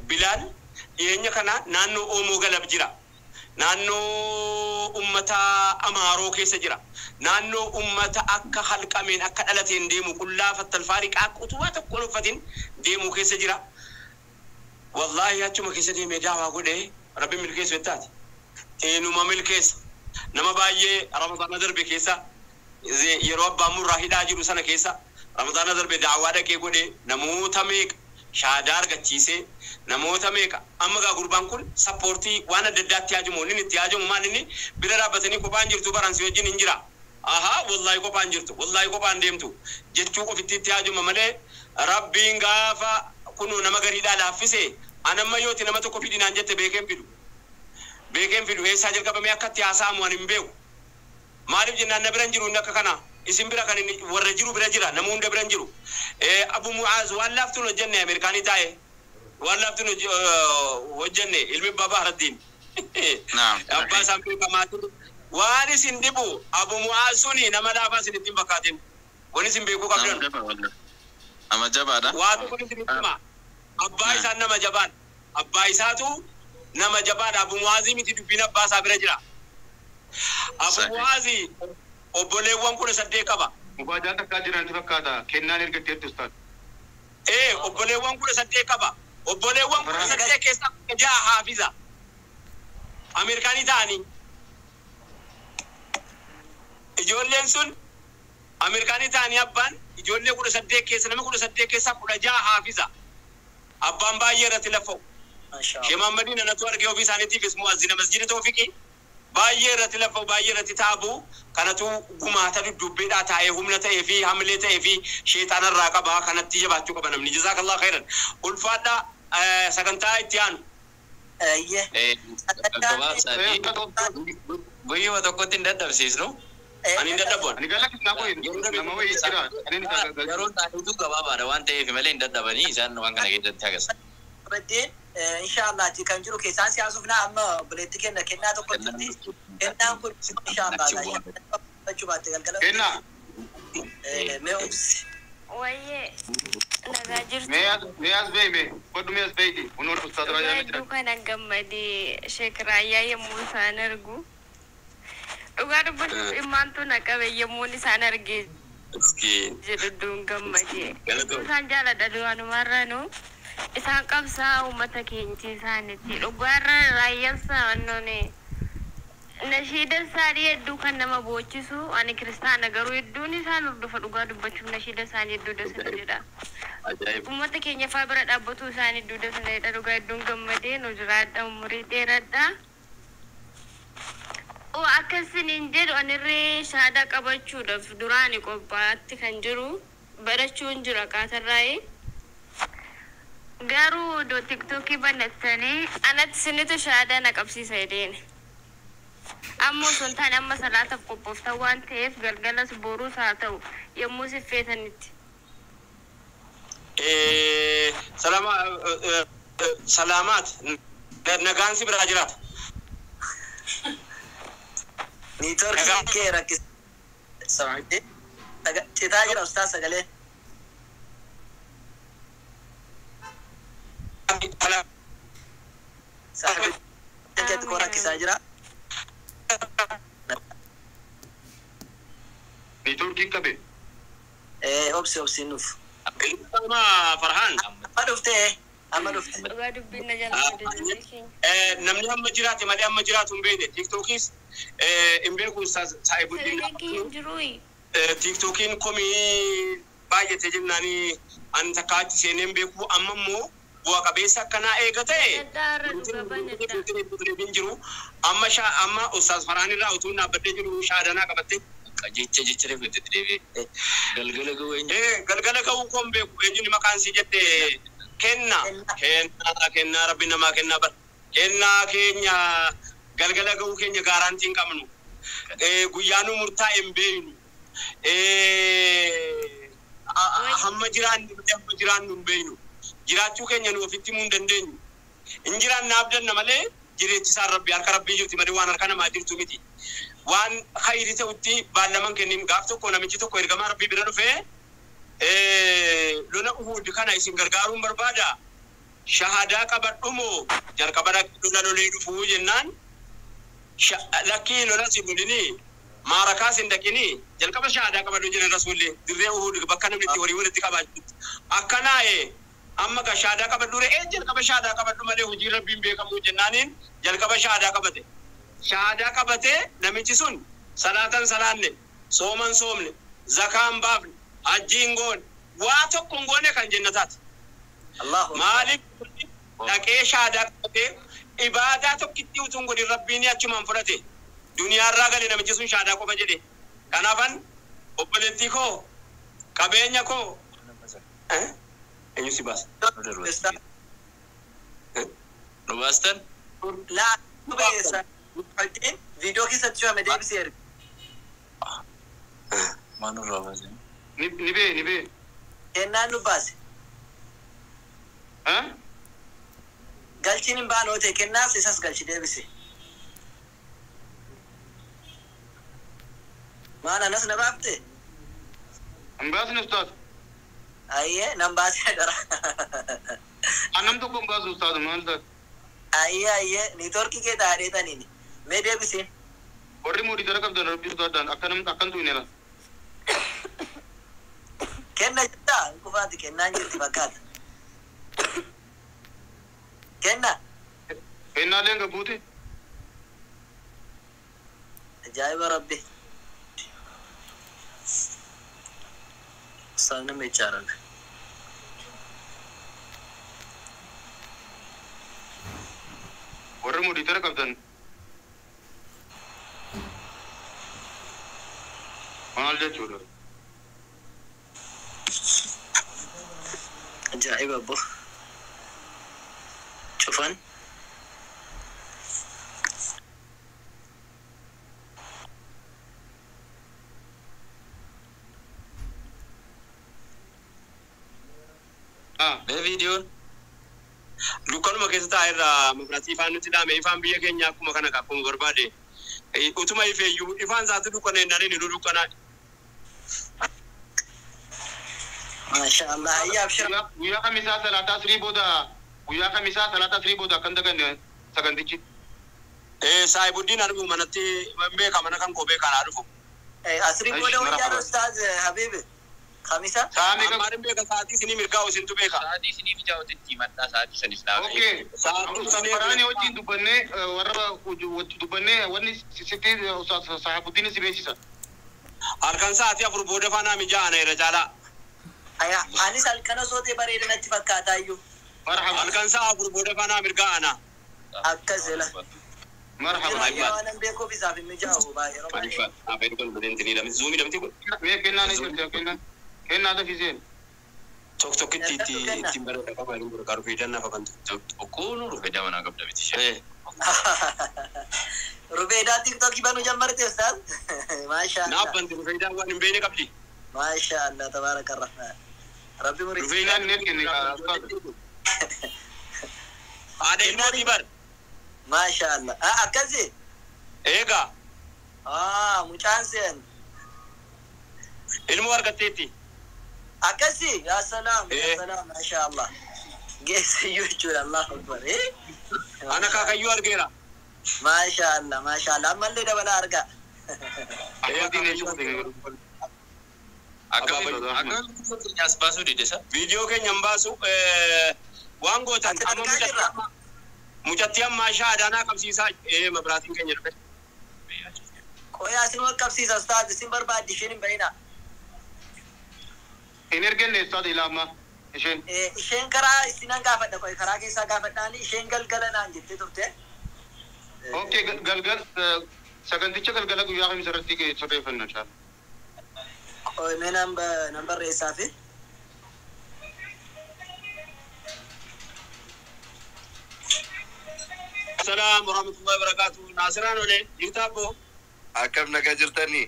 Bilaal dhiyeenya kana naannoo Oomoo Galab jira. Naannoo ummata Amaaroo keessa jira. Naannoo ummata akka halqameen akka dhalateen deemu qullaa fattalfaariqaa akka utubaa tokko hin uffatin deemu keessa jira. Wallaahi achuma keessa deemee daawaa godhee Rabbi milkeessu jettaati. Eenyuma milkeessa. Nama baay'ee Ramadaana darbe keessa yeroo abbaan murraa hidhaa jiru sana keessa Ramadaana darbe daawaa dhaqee godhee namoota meeqa shaadaa argachiisee namoota meeqa amma gaa gurbaan kun sappoortii waan adda addaatti haajamu inni itti haajamu maal inni bira dhaabbatanii kophaan jirtu baransi wajjin hin jira. Ahaa wallaahi kophaan jirtu wallaahi kophaan deemtu jechuu qofitti itti haajama malee rabbiin gaafa kunuu nama gariidhaa laaffise anamma yooti nama tokko fidinaan jette beekeen fidu. Beekeen fidu eessaa jalqabamee akka itti haasa'amu ani hin beeku. Maaliif jennaan na bira hin jiru inni akka kana isin bira kan inni warra jiru bira jira nama hunda bira hin jiru. Abu Mu'aaz waan laaftuun hojjenne Ameerikaanii taa'e waan laaftuun hojjenne ilmi Baba Haraddiin. Abbaa isaan beekamaa ture. Waan isin dhibu Abu Mu'aaz suni nama laafaa isin ittiin fakkaatin. Waan isin beekuu qabdan. Nama jabaadha. Waa tokko isin hima. Abbaa isaan nama jabaadha. Abbaa isaatu nama jabaadha. Abu Mu'aazii miti dubbiin abbaa isaa bira jira. Abu Mu'aazii obboleewwan 18 qaba. Mubaajaan takkaa jirantu fakkaata. Kennaan ergatteettu ustaaz. Obboleewwan 18 qaba. Obboleewwan 18 keessaa 6 haafiza. Ameerikaanii ta'anii. Ijoolleen sun Ameerikaanii ta'anii abbaan ijoollee 18 keessa nama 18 keessaa 16 haafiza. Abbaan baay'ee irratti lafa'u. Sheekh Muhammadiin anatu argee ofii isaaniitiifis mu'azzina masjida Toofiqii baay'ee irratti lafa'u baay'ee irratti taabu kanatu gumaata dudubbeedhaa taa'ee humna ta'ee fi hamilee ta'ee fi sheexaanarraa qaba kanatti jabaachuu qaba namni. Jazaakallah khairan. Ulfaadhaa sagantaa itti aanu. Guyyuma tokkotti hin dadhabsiisnu. Ani hin dadhabu. Ani gala kisnaa koo nama wayii jira. Ani ni tagaa. Yeroo isaaniitu gabaabaadha waan ta'eef malee hin dadhabanii isaan waan kana keessatti hagas. Baddeen inshallah ti kan jiru keessaan siyaasuuf na amma obboleetti kenna kennaa tokko jirti. Kennaan kun inshallah jechuu baatte galgala. Kennaa. Mee obsi. Wayyee nagaa jirtu. Mee as beey mee godhu mee as beeyti kunuun ustaaz Raayyaa jira. Hedduu kana gammadee Sheek Raayyaa yommuu isaan argu. Dhugaa dubbachuuf immaantu na qabe yommuun isaan argee jedhu hedduun gammadee. Isaan jaaladha du'anumarra nu. Isaan qabsaa uummata keenya isaaniiti. Dhugaarra raayyaan saannoone. Nashiida isaanii hedduu kan nama boochisu ani kiristaana garuu hedduun isaan hordofa dhugaa dubbachuuf nashiida isaanii hedduu dasana jedha. Uummata keenya faa bira dhaabbatu isaanii hedduu dasana jedha dhugaa hedduun gammadee nu jiraadha umurii dheeradha. O akkasiniin jedhu anirree shaadaa qabachuudhaaf duraani qophaa'aatti kan jiru barachuun jira qaatarraa'ee. Garuu iddoo tiktookii banattanii anatti sinitu shaadaa na qabsiisa jedheen. Ammoo osoo hin taane amma salaataaf qophooftan waan ta'eef galgalas boruus haa ta'u yommuu siffeetanitti. Salaamaat nagaan si biraa jiraata. Niitoorkii kee rakkisa. Citaa jira ustaas sagalee. Sagalee kee rakkisaa jira. Niitoorkiin qabe. Obsi obsi nuuf. Amma Farhaan. Amma dhuftee amma dhuftee. Dhugaa dubbiin na jala keenya. Namni amma jiraate malee amma jiraatu hin beekne tiiktookis hin beeku saayibuddin. Sagaleen kee hin jiruuyi. Tiiktookiin komii baay'ate jennaanii ani takka achi seenee hin beeku amma immoo bu'a qabeessa akkanaa eega ta'e. Hin jiru amma amma ustaas Farhaan irraa utuu dhaabbadhee jiru shaadanaa qabattee. Jecha jecha reefu itti deebi'ee. Galgala ga'uu eenyu? Galgala ga'uu koo hin beeku eenyuun maqaan sii jette kenna kenna kennaa rabbi namaa kennaa bara kennaa keenya galgala ga'uu keenya gaaraantii hin qabnu guyyaa nu murtaa'e hin beeknu hamma jiraannu hamma jiraannu hin beeknu jiraachuu keenya nu ofitti himuu hin dandeenyu hin jiraanna abdanna malee jireechisaan rabbi harka rabbii jirti malee waan harka namaa jirtu miti. Waan khayri ta'utti baallaman kennin gaaf tokko namichi tokko ergamaa rabbii bira dhufee lola Uhud kana isin gargaaruun barbaada shahadaa qabadhumoo jalqaba lola lolee dhufuu jennaan lakkii lola si lolinii maarakaa sin dhaqinii jalqaba shahadaa qabadhu jedhan rasuulli dirree Uhud bakka namni itti horii walitti qabaachutti akkanaa'e amma ka shahadaa qabadhu re'ee jalqaba shahadaa qabadhu malee hojii rabbiin beekamuu jennaaniin jalqaba shahadaa qabate. Shaadaa qabatee namichi sun salaatan salaanne, sooman soomne, zakaan baafne, hajjiin goone, waa tokko hin goone kan jennataati. Maaliif dhaqee shaadaa qabatee ibaadaa tokkitti utuu hin godhin rabbiin achumaan fudhate duniyaarraa gale namichi sun shaadaa qofa jedhe. Kanaafan obboleettii koo qabeenya koo eenyu si baasa? Nu baastan? Laa nu beessa. Viidiyoo keessatti shame deebisee erga. Maanurraa baase? Ni bee ni bee. Kennaan nu baase. Galchiin hin baanoo ta'e kennaas isas galchi deebise. Maal anas na baafte? Hin baasne ustaaz. Ayyee nan baasee dara. Anam tokko hin baasu ustaaz maal taate? Ayyee ayyee niitoorkii kee taa'ee taniini. Mee deebisee. Warri muudii jara qabdan rabbi sodaadhaan akkanam akkantu hin elan. Kenna jirtaa? Hin kufaati kennaan jirti fakkaata. Kenna. Kennaaleen gabbuute. Ajaa'iba rabbi. Ustaaz nama ichaarame. Warri muudii jara qabdan. Maal jechuudha? Ajaa'iba abbo. Cufan. Mee viidiyoon? Dukkanuma keessa taa'e irraa mabiraatii ifaan nutti dhaame ifaan biyya keenya akkuma kana akkuma barbaade. Utuma ifeeyyuu ifaan isaatti dukkana jennaan inni nu dukkana. Maashaallah. Ayyaa abshir. Guyyaa kamisaa salaataa sirii booda guyyaa kamisaa salaataa sirii booda akkan daganne sagantichi. Saayibuddiin arguu manatti beeka mana kan koo beekaan haa dhufu. Asrii booda wayyaa ustaaz Habibi. Kamisa? Ammaan beeka sa'aatii isinii mirgaa'u isintu beeka. Sa'aatii isinii mijaa'utti itti himadhaa sa'aatii sanis naa Okay. Faraani wajjin dubbannee warra dubbannee wanni sitti Saayibuddiin si beeksisa. Halkan sa'aatii 4 booda faanaa mijaa'ana irra caalaa. Anis halkan osoo ta'e bareeda natti fakkaataa iyyuu. Halkan sa'a 4 booda faanaa mirgaa'ana. Akkas jela. Marhaba. Waan beekuuf isaaf hin mijaa'u baay'ee. Zuumii damti kun. Mee kennaa ni jirti kennaa. Kennaa dafiseen. Tokko tokkotti ittiin bareeda qaba inni gargaaru fayyadaan nafa kan Tokkoon rufeedaa manaa qabda miti ishee. Rufeedaa tiktokii banuu jammarte ustaaz. Maashaallah. Naaf banti rufeedaan waan hin beekne qabdi. Maashaallah tabaaraka rahmaan. Rabbi murii. Rufeedaan ni kenne. Haadha ilmootii bar. Maashaallah. Akkasi. Eegaa. Mucaan seen. Ilmoo argatteetti. Akkasi. Yaa salaam. Yaa salaam. Maashaallah. Geessiyyuu jechuudha. Allahu akbar. Ana kaakayyuu argeera. Maashaallah. Maashaallah. Ammallee dabalaa argaa. Akkamitti as baasuu dide sa? Viidiyoo keenya hin baasu waan gootan amma mucattii ammaa ishaa adaanaa qabsiisaa mabiraatiin keenya dhufe. Qoyaa isin wal qabsiisa ustaaz isin barbaaddi isheen hin bahina. Hin ergenne ustaaz ilaama isheen. Isheen karaa isinan gaafadha qoy karaa keessaa gaafadhaani isheen galgala naan jettee turte. Okay galgal saganticha galgala guyyaa kamisa irratti sirreeffanna inshallah. Qoy mee nan barreessaa fi. Assalamu warahmatullahi wabarakatuh. Nasiraan ole jirta abbo. Akkam nagaa jirtanii?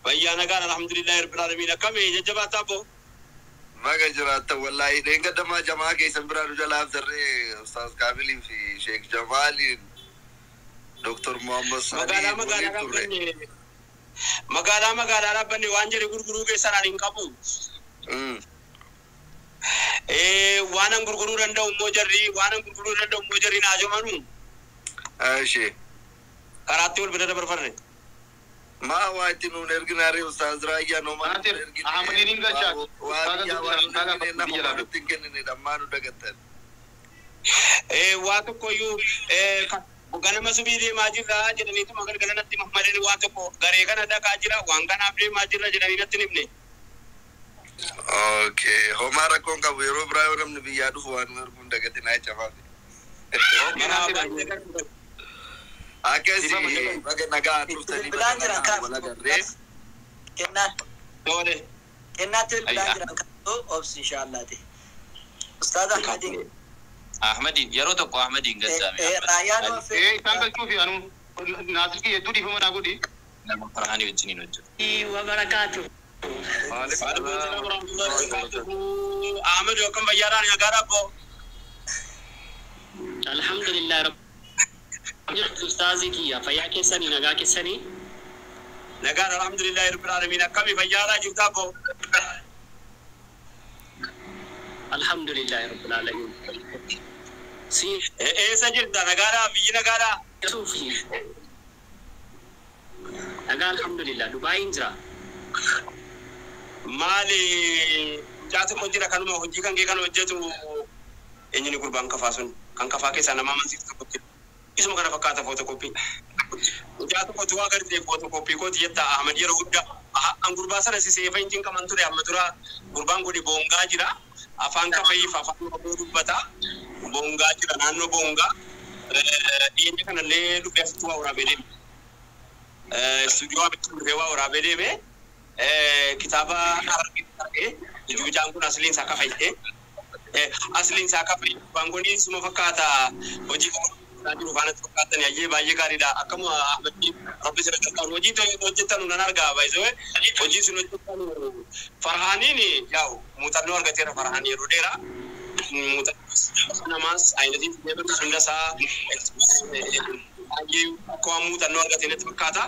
Fayyaa nagaan alhamdulillahi rabbil alamin. Akkami jajjabaata abbo? Baga jiraatta wallahi dheengaddamaa jamaa keessan biraa nu jalaa haftarree Ustaaz Kaamilii fi Sheek Jamaaliin Dr. Muhammad Sanii waliin turre. Magaalaa magaalaa dhaabbanne waan jedhe gurguruu keessan ani hin qabu. Waan an gurguruu danda'u immoo jarri waan an gurguruu danda'u immoo jarri naa jomanu. Ishee. Karaatti wal bira dabarfarre. Maa waa itti nuun erginaare Ustaaz Raayyaa noomaa nuun ergine. Ahmadiin hin galchaa. Waa biyyaa waan nuun nama waan nutti hin kennine dhammaa nu dagattan. Waa tokkoyyuu ganama subii deemaa jirra jedhaniituma galgala natti malee waa tokko garee kana dhaqaa jira waan kanaaf deemaa jirra jedhanii natti hin himne. Okay, homaa rakkoon qabu yeroo biraa yoo namni biyyaa dhufu waan nu erguun dagatinaa jecha. Akkasii baga nagaa dhuftanii baga nagaa wal agarree. Kennaan. Tole. Kennaatti bilbilaan jiran kaasuu obsi inshaallaati. Ustaaz Ahmadiin. Ahmadiin yeroo tokko Ahmadiin galchaame. Raayyaan Isaan galchuufi anu Naasirki hedduu dhiifama naa godhi. Nama Farhaanii wajjiniin hojjetu. Wabarakaatu. Ahmed akkam fayyaadhaan nagaa abbo. Alhamdulillah rabbi. Ustaazi kiyya fayyaa keessanii nagaa keessanii. Nagaan alhamdulillah rabbil alamin akkami fayyaadhaa jirta abbo. Alhamdulillah rabbil alamin. Si eessa jirta nagaadhaa biyyi nagaadhaa? Suufi. Nagaa alhamdulillah Dubaayin jira. Maali mucaa tokko jira kanuma hojii kan kee kan hojjetu eenyuni gurbaan kafaa sun kan kafaa keessaa nama amansiisu tokko jira. Isuma kana fakkaata footokooppii. Mucaa tokkotu waa gartee footokooppii kooti jetta Ahmad yeroo guddaa an gurbaa sana si seefa hin cinqaman ture amma dura gurbaan kun boongaa jira afaan kafayiif afaan Oromoo dubbata boongaa jira naannoo boongaa dhiyeenya kanallee dhufee asitti waa waraabee deeme. Istuudiyoo dhufee waa waraabee deeme. Kitaaba argee mucaan kun asliin isaa kafayee asliin isaa kafayee gurbaan kun suma fakkaata hojii jiru faanatti fakkaatan ayyee baay'ee gaariidha akkuma Ahmad rabbi Rabbi sira gargaaru. Hojii hojjettanu nan argaa baay'isee hojii sun hojjettanu Farhaaniin yaa'u muuxannoo argateera Farhaan yeroo dheeraa. Muuxannoo namaas ayinatiin deebiin hunda isaa baay'ee akka waan muuxannoo argate natti fakkaata.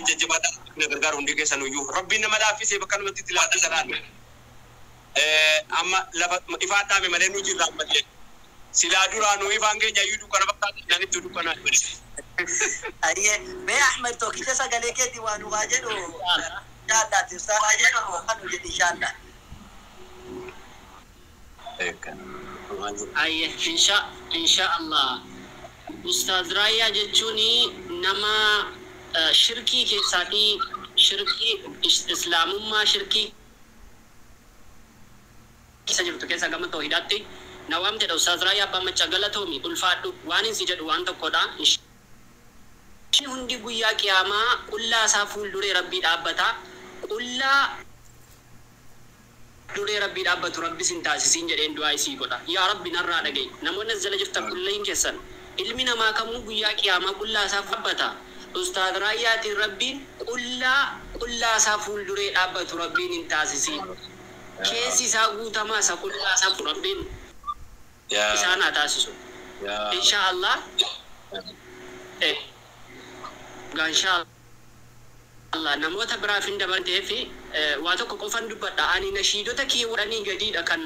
Jajjabaadhaa na gargaaru hundi keessan iyyuu. Rabbiin nama laaffisee bakka namatti itti laata salaan. Amma lafa ifaan dhaame malee nu jirra ammallee. Silaa duraa nu ifaan keenya iyyuu dukkana fakkaata isaanitti dukkana. Ayyee mee Ahmed tokkicha sagalee keetii waan dhugaa jedhu inshallah ustaaz waa jedhu kan jedhi inshallah. Ayye, insha Allah. Ustaaz Raayyaa jechuun nama shirkii keessaatii shirkii islaamummaa shirkii keessa jirtu keessa gama toohidaatti na waamtedha. Ustaaz Raayyaa Abbaa Macca galatoomi ulfaadhu waan insi jedhu waan tokkodha. Isheen hundi guyyaa qiyaamaa qullaa isaa fuulduree Rabbii dhaabbata. Qullaa duree Rabbii dhaabbatu Rabbi sin taasisiin jedheen du'aa isii godha. Yaa Rabbi narraa dhaga'i. Namoonni as jala jirtan qulleen keessan. Ilmi namaa kamuu guyyaa qiyaamaa qullaa isaa dhaabbata. Ustaaz Raayyaatiin Rabbiin qullaa isaa fuulduree dhaabbatu Rabbiin hin taasisiin. Keessi isaa guutamaa isa qullaa isaa Rabbiin isaan haa taasisu. Insha Allah. Insha Allah namoota biraaf hin dabartee fi waa tokko qofan dubbadha. Ani nashiidota kee waranii gadiidha kan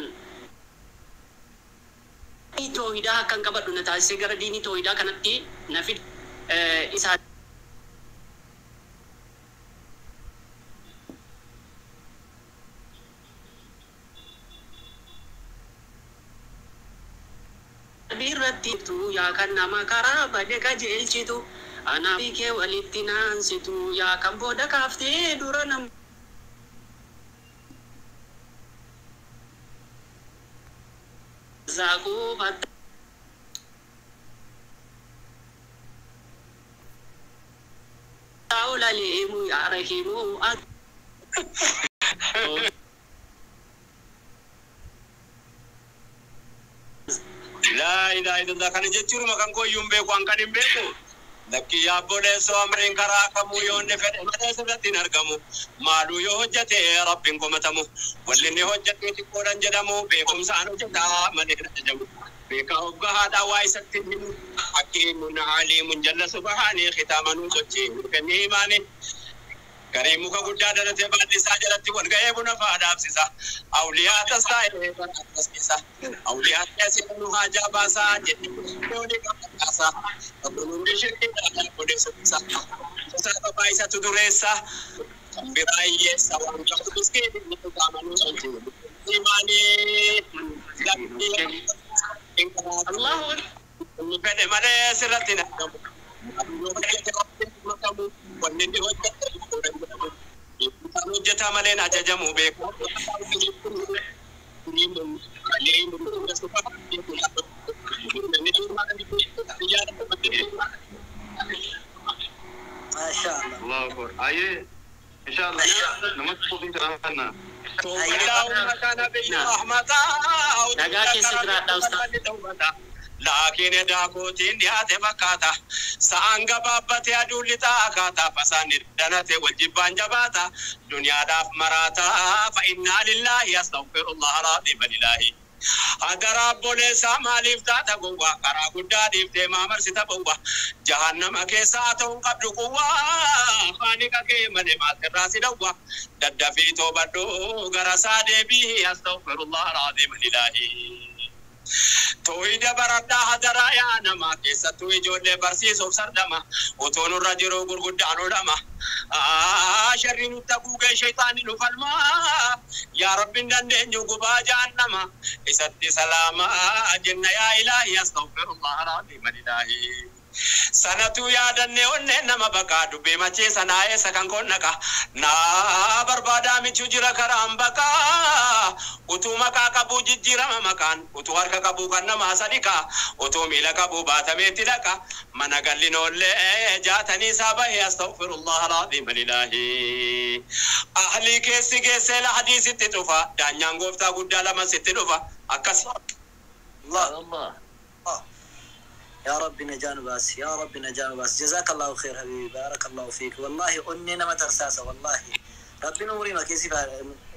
toohidaa akkan qabadhu na taasisee gara diinii toohidaa kanatti na fide isaa irratti yaa kan nama karaa bade qajeelchitu anaa fi kee walitti naansitu yaa kan booda kaaftee dura nama zaaquu fattaa'u laliimu yaa rahiimu. Laa ilaaha illallah kana jechuun maqaan koo iyyuu hin beeku an kan hin beeku. Lakki yaabboleessoo amriin karaa kamuu yoo inni fedhe malee sirratti hin argamu. Maaluu yoo hojjete Rabbiin komatamu. Walli inni hojjete xiqqoodhaan jedhamu beekumsaan hojjetaa malee hin ajajamu. Beekaa hoggaa haadhaa waa isatti himu. Hakiimun aliimun jalla subhaanii kitaamanuu sochii kennee himaani. Garee muka guddaa dhalatee baalli isaa jalatti wal ga'ee buna fa'aa dhaabsisa. Awliyaa tasaa'ee barbaachisa. Awliyaa keessatti nu haajaa baasaa jedhee olii qabaasaa. Kunuunni shirkii dhagaa odeessisa. Isaa kophaa isatu dureessa. Kan biraa hiyyeessa waan qabu miskiin inni qaamanuu sochii. Imaanii Allahu inni fedhe malee sirratti hin argamu. Wanni inni hojjete hojjetaa malee hin ajajamu beeku. Masha Allah. Allahu Akbar. Ayyee inshallah namatti qofiin jiraanna. Nagaa keessa jiraadhaa ustaaz. Laakiin daakotiin dhiyaate fakkaata. Sa'aan gabaabbatee aduun lixaa akkaata. Fasaan danate wal jibbaan jabaata. Duniyaadhaaf maraata. Fa'innaa lillaahi astaghfirullah raadhi balilaahi. Hadara obboleessaa maaliif taata gowwaa? Karaa guddaa dhiiftee maa marsita bowwaa? Jahannama keessaa ta'uun qabdu quwwaa. Haaniqa kee malee maaltirraa si dhawwa? Daddafii toobadhu gara isaa deebii astaghfirullah raadhi balilaahi. Toohida baradhaa hadaraa yaa namaa keessattuu ijoollee barsiisuuf sardama. Otoo nurra jiru gurguddaan odhama. Sharri nutti haguugee shayxaanni nu falma. Yaa Rabbi hin dandeenyu gubaa jahannama. Isatti salaama jenna yaa ilaahi astaghfirullah raadhi malilaahi. Sanatu yaadannee onneen nama baqaa dubbii machee sanaa eessa kan konnaqa. Naa barbaadaa michuu jira karaan baqaa. Utuu maqaa qabuu jijjiirama maqaan. Utuu harka qabuu kan namaa sadiqa. Utuu miila qabuu baatameetti dhaqa. Mana gallinoollee jaatanii isaa bahee astaghfirullah raadhi malilaahi. Ahlii keessi geessee lahadii sitti dhufa. Daanyaan gooftaa guddaa lama sitti dhufa. Akkas. Allah. Allah. يا ربي نجان باس، يا ربي نجان باس. جزاك الله خير حبيبي، بارك الله فيك. والله أني نما ترساسة، والله ربي نوري ما كيسي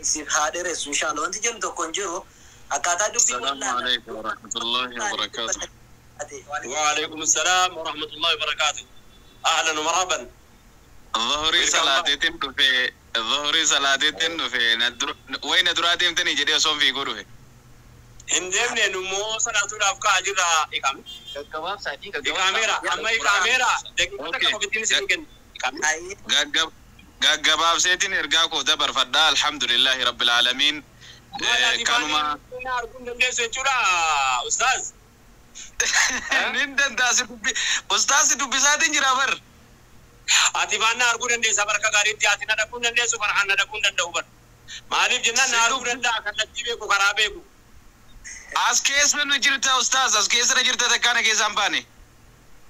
سيف هادرس إن شاء الله. وأنت جم تكونجرو أكاتا دوبي. السلام عليكم ورحمة الله وبركاته. وعليكم السلام ورحمة الله وبركاته. أهلا ومرحبا. الظهري صلاتين في الظهري صلاتين في ندر وين دراتين تاني جدي أصوم في قروه. هندمني نمو صلاتنا أفكار أجرا إقامة. إقامة أما إقامة دقيقة كم سنين. Gaggabaab seetiin ergaa koo dabarfadhaa. Alhamdulillahi rabbil aalamiin. Kanuma arguun dandeessu jechuudha ustaaz. Nin danda'a ustaaz dubbisaatiin jira bar. Ati faana arguu dandeessa barka gaariitti ati na dhaquu dandeessu farhaan na dhaquu danda'u bar. Maaliif jennaan na arguu danda'a kallattii beeku karaa beeku. As keessa nu jirta ustaaz, as keessa na jirta takkaana keessa hin baane.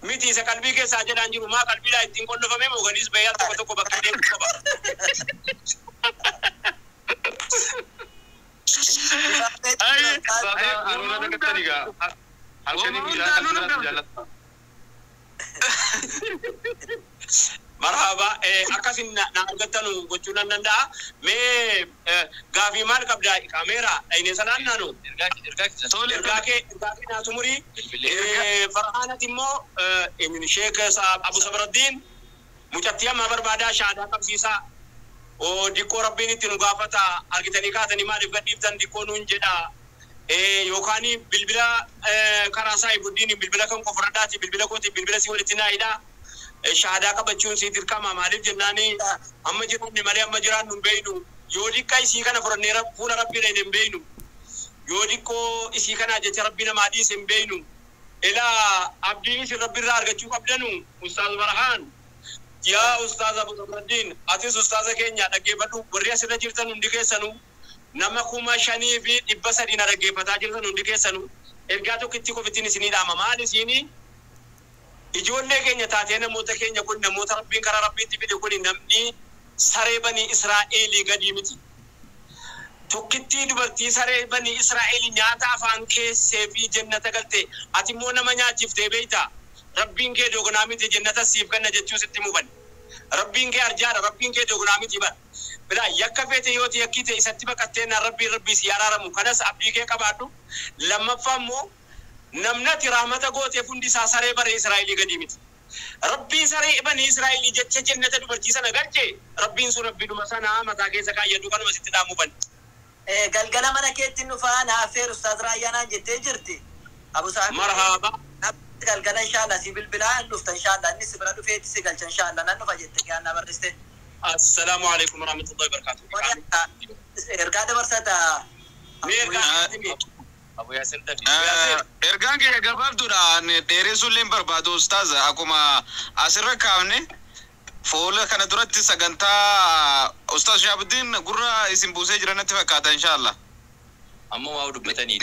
Miti isa qalbii keessaa jedhaan jiru maa qalbiidhaa ittiin qollofame moo gadiis bayyaa tokko tokko bakka deemu qaba. Marhaba, akkasin na argattanu gochuu nan danda'a. Mee gaafii maal qabdaa? Kaameeraa dhayinee sanaan naanu. Ergaa kee naa tumurii. Farhaanati immoo Sheek Abu Sabraddiin mucattii ammaa barbaadaa shaadaa qabsiisaa. Dikkoo rabbiin itti nu gaafata argitanii kaatanii maaliif gadhiiftan dikkoo nuun jedha. Yookaan bilbila karaa saayibuddiin bilbila kan qofaradhaati bilbila kooti bilbila si walitti naayidha. Shaadaa qabachuun si dirqama maaliif jennaani amma jiraanne malee amma jiraannu hin beeynu. Yoo diqqa isii kana fudhannee fuula rabbii dhayne hin beeynu. Yoo diqqoo isii kana jecha rabbii namaa dhiise hin beeynu. Ilaa abdiin isin rabbiirraa argachuu qabdanu Ustaaz Barhaan. Yaa Ustaaz Abu Sabraddiin atis ustaaza keenya dhaggeeffadhu warri asirra jirtan hundi keessanuu nama 5300 na dhaggeeffataa jirtan hundi keessanuu ergaa tokkitti qofittiin isinii dhaama. Maal isinii ijoollee keenya taatee namoota keenya kun namoota rabbiin karaa rabbiitti fide kun namni saree banii Israa'elii gadi miti. Tokkittii dubartii saree banii Israa'elii nyaata afaan keessee fi jannata galte ati immoo nama nyaachiftee beektaa? Rabbiin kee dogonaa miti jannata siif kenna jechuu sitti muban. Rabbiin kee arjaadha, rabbiin kee dogonaa miti bar. Bilaa yakka feete yoo yakkite isatti baqattee naan rabbiin rabbii si araaramu kanas abdii kee qabaadhu. Lammaffaa immoo namnati rahmata gooteef hundi isaa saree bare Israa'elii gadi miti. Rabbiin saree banii Israa'elii jecha jannata dubartii sana galche rabbiin sun rabbiidhuma sana mataa keessa kaayyadhu kanuma sitti dhaamu ban. Galgala mana keetti dhufaa naafeer Ustaaz Raayyaanaan jettee jirti. Abu Sa'ad. Marhaba. Galgala inshallah si bilbilaa dhufta inshallah inni si bira dhufeetti si galcha inshallah nan dhufa jette kiyaannaa barreessite. Assalaamu alaikum warahmatullahi wabarakatuh. Ergaa dabarsata. Mee ergaa Ergaan kee gabaabduudha. Dheeressuullee hin barbaadu ustaaz. Akkuma asirra kaafne fuula kana duratti sagantaa ustaaz Shaabuddin gurra isin buusee jira natti fakkaata inshallah. Amma waa dubbatanii.